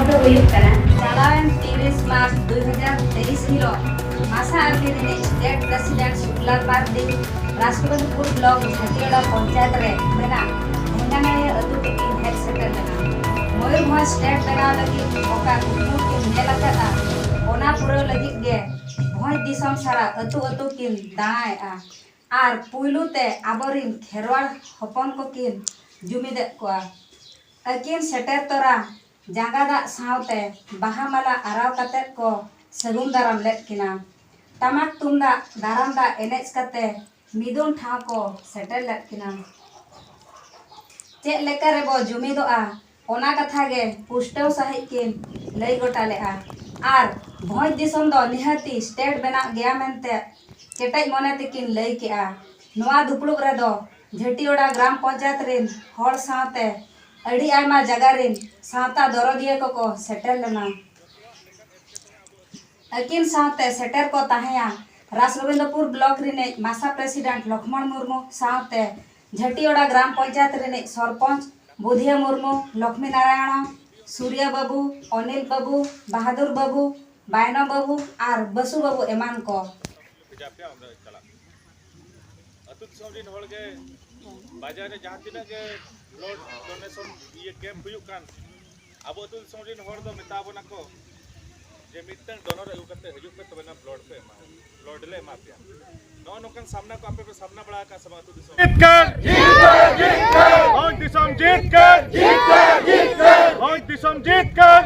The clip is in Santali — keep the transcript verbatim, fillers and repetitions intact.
ᱫᱚ ᱦᱩᱭᱩᱜ ᱠᱟᱱᱟ, ᱪᱟᱞᱟᱣᱮᱱ ᱛᱤᱨᱤᱥ ᱢᱟᱨᱪ ᱫᱩ ᱦᱟᱡᱟᱨ ᱛᱮᱭᱤᱥ ᱦᱤᱞᱳᱜ ᱢᱟᱥᱟ ᱟᱨᱢᱤ ᱨᱤᱱᱤᱡ ᱥᱴᱮᱴ ᱯᱨᱮᱥᱤᱰᱮᱱᱴ ᱥᱩᱠᱞᱟᱞ ᱢᱟᱨᱰᱤ ᱨᱟᱥᱴᱨᱚᱯᱚᱛᱤᱯᱩᱨ ᱵᱞᱚᱠ ᱡᱷᱟᱹᱴᱤᱭᱟᱹᱲᱟ ᱯᱚᱧᱪᱟᱭᱮᱛ ᱨᱮ ᱢᱮᱱᱟᱜ ᱵᱷᱚᱸᱡᱟᱱᱟᱭᱟᱹ ᱟᱹᱛᱩ ᱛᱮᱠᱤᱱ ᱦᱮᱡ ᱥᱮᱴᱮᱨ ᱞᱮᱱᱟ᱾ ᱢᱚᱭᱩᱨᱵᱷᱚᱸᱡᱽ ᱥᱴᱮᱴ ᱵᱮᱱᱟᱣ ᱞᱟᱹᱜᱤᱫ ᱚᱠᱟ ᱠᱩᱠᱢᱩ ᱠᱤᱱ ᱧᱮᱞ ᱟᱠᱟᱫᱼᱟ, ᱚᱱᱟ ᱯᱩᱨᱟᱹᱣ ᱞᱟᱹᱜᱤᱫ ᱜᱮ ᱵᱷᱚᱸᱡᱽ ᱫᱤᱥᱚᱢ ᱥᱟᱨᱟ ᱟᱹᱛᱩ ᱟᱹᱛᱩ ᱠᱤᱱ ᱫᱟᱬᱟᱭᱮᱫᱼᱟ᱾ ᱟᱨ ᱯᱩᱭᱞᱩ ᱛᱮ ᱟᱵᱚᱨᱤᱱ ᱠᱷᱮᱨᱣᱟᱲ ᱦᱚᱯᱚᱱ ᱠᱚᱠᱤᱱ ᱡᱩᱢᱤᱫᱮᱫ ᱠᱚᱣᱟ᱾ ᱟᱹᱠᱤᱱ ᱥᱮᱴᱮᱨ ᱛᱚᱨᱟ ᱡᱟᱸᱜᱟ ᱫᱟᱜ ᱥᱟᱶᱛᱮ ᱵᱟᱦᱟ ᱢᱟᱞᱟ ᱟᱨᱟᱣ ᱠᱟᱛᱮᱫ ᱠᱚ ᱥᱟᱹᱜᱩᱱ ᱫᱟᱨᱟᱢ ᱞᱮᱫ ᱠᱤᱱᱟ᱾ ᱴᱟᱢᱟᱠ ᱛᱩᱢᱫᱟᱜ ᱫᱟᱨᱟᱢ ᱫᱟᱜ ᱮᱱᱮᱡ ᱠᱟᱛᱮ ᱢᱤᱫᱩᱱ ᱴᱷᱟᱶ ᱠᱚ ᱥᱮᱴᱮᱨ ᱞᱮᱫ ᱠᱤᱱᱟ᱾ ᱪᱮᱫ ᱞᱮᱠᱟ ᱨᱮᱵᱚ ᱡᱩᱢᱤᱫᱚᱜᱼᱟ, ᱚᱱᱟ ᱠᱟᱛᱷᱟ ᱜᱮ ᱯᱩᱥᱴᱟᱹᱣ ᱥᱟᱺᱦᱤᱡ ᱠᱤᱱ ᱞᱟᱹᱭ ᱜᱚᱴᱟ ᱞᱮᱫᱼᱟ᱾ ᱟᱨ ᱵᱷᱚᱸᱡᱽ ᱫᱤᱥᱚᱢ ᱫᱚ ᱱᱤᱦᱟᱹᱛᱤ ᱥᱴᱮᱴ ᱵᱮᱱᱟᱜ ᱜᱮᱭᱟ ᱢᱮᱱᱛᱮ ᱠᱮᱴᱮᱡ ᱢᱚᱱᱮ ᱛᱮᱠᱤᱱ ᱞᱟᱹᱭ ᱠᱮᱫᱼᱟ᱾ ᱱᱚᱣᱟ ᱫᱩᱯᱲᱩᱵ ᱨᱮᱫᱚ ᱡᱷᱟᱹᱴᱤᱭᱚᱲᱟ ᱜᱨᱟᱢ ᱯᱚᱧᱪᱟᱭᱮᱛ ᱨᱤᱱ ᱦᱚᱲ ᱥᱟᱶᱛᱮ ᱟᱹᱰᱤ ᱟᱭᱢᱟ ᱡᱟᱭᱜᱟ ᱨᱤᱱ ᱥᱟᱶᱛᱟ ᱫᱚᱨᱚᱫᱤᱭᱟᱹ ᱠᱚᱠᱚ ᱥᱮᱴᱮᱨ ᱞᱮᱱᱟ᱾ ᱟᱹᱠᱤᱱ ᱥᱟᱶᱛᱮ ᱥᱮᱴᱮᱨ ᱠᱚ ᱛᱟᱦᱮᱸᱭᱟ ᱨᱟᱥ ᱜᱳᱵᱤᱱᱫᱚᱯᱩᱨ ᱵᱞᱚᱠ ᱨᱤᱱᱤᱡ ᱢᱟᱥᱟ ᱯᱨᱮᱥᱤᱰᱮᱱᱴ ᱞᱚᱠᱷᱢᱚᱬ ᱢᱩᱨᱢᱩ ᱥᱟᱶᱛᱮ ᱡᱷᱟᱹᱴᱤᱭᱚᱲᱟ ᱜᱨᱟᱢ ᱯᱚᱧᱪᱟᱭᱮᱛ ᱨᱤᱱᱤᱡ ᱥᱚᱨᱯᱚᱧᱪ ᱵᱩᱫᱷᱤᱭᱟᱹ ᱢᱩᱨᱢᱩ, ᱞᱚᱠᱷᱢᱤ ᱱᱟᱨᱟᱭᱚᱬ, ᱥᱩᱨᱭᱟ ᱵᱟᱹᱵᱩ, ᱚᱱᱤᱞ ᱵᱟᱹᱵᱩ, ᱵᱟᱦᱟᱫᱩᱨ ᱵᱟᱹᱵᱩ, ᱵᱟᱭᱱᱚ ᱵᱟᱹᱵᱩ ᱟᱨ ᱵᱟᱹᱥᱩ ᱵᱟᱹᱵᱩ ᱮᱢᱟᱱ ᱠᱚ᱾ ᱵᱷᱮᱡᱟ ᱯᱮᱭᱟ, ᱚᱸᱰᱮ ᱪᱟᱞᱟᱜ ᱯᱮ᱾ ᱟᱹᱛᱩ ᱫᱤᱥᱚᱢ ᱨᱤᱱ ᱦᱚᱲ ᱜᱮ ᱵᱟᱡᱟᱨ ᱨᱮ ᱡᱟᱦᱟᱸ ᱛᱤᱱᱟᱹᱜ ᱜᱮ ᱵᱞᱟᱰ ᱰᱳᱱᱮᱥᱚᱱ ᱤᱭᱟᱹ ᱠᱮᱢᱯ ᱦᱩᱭᱩᱜ ᱠᱟᱱ, ᱟᱵᱚ ᱟᱹᱛᱩ ᱫᱤᱥᱚᱢ ᱨᱤᱱ ᱦᱚᱲ ᱫᱚ ᱢᱮᱛᱟ ᱵᱚᱱᱟ ᱠᱚ ᱡᱮ ᱢᱤᱫᱴᱟᱝ ᱰᱳᱱᱚᱨ ᱟᱹᱜᱩ ᱠᱟᱛᱮ ᱦᱤᱡᱩᱜ ᱯᱮ, ᱛᱚᱵᱮᱱᱟ ᱵᱞᱟᱰ ᱯᱮ ᱮᱢᱟ, ᱵᱞᱟᱰ ᱞᱮ ᱮᱢᱟ ᱯᱮᱭᱟ᱾ ᱱᱚᱜᱼᱚ ᱱᱚᱝᱠᱟᱱ ᱥᱟᱢᱱᱟ ᱠᱚ ᱟᱯᱮ ᱯᱮ ᱥᱟᱢᱱᱟ ᱵᱟᱲᱟ ᱟᱠᱟᱫ ᱥᱮ ᱵᱟᱝ ᱟᱹᱛᱩ ᱫᱤᱥᱚᱢ? ᱡᱤᱛᱠᱟᱹᱨ! ᱵᱷᱚᱸᱡᱽ ᱫᱤᱥᱚᱢ ᱡᱤᱛᱠᱟᱹᱨ! ᱵᱷᱚᱸᱡᱽ ᱫᱤᱥᱚᱢ ᱡᱤᱛᱠᱟᱹᱨ!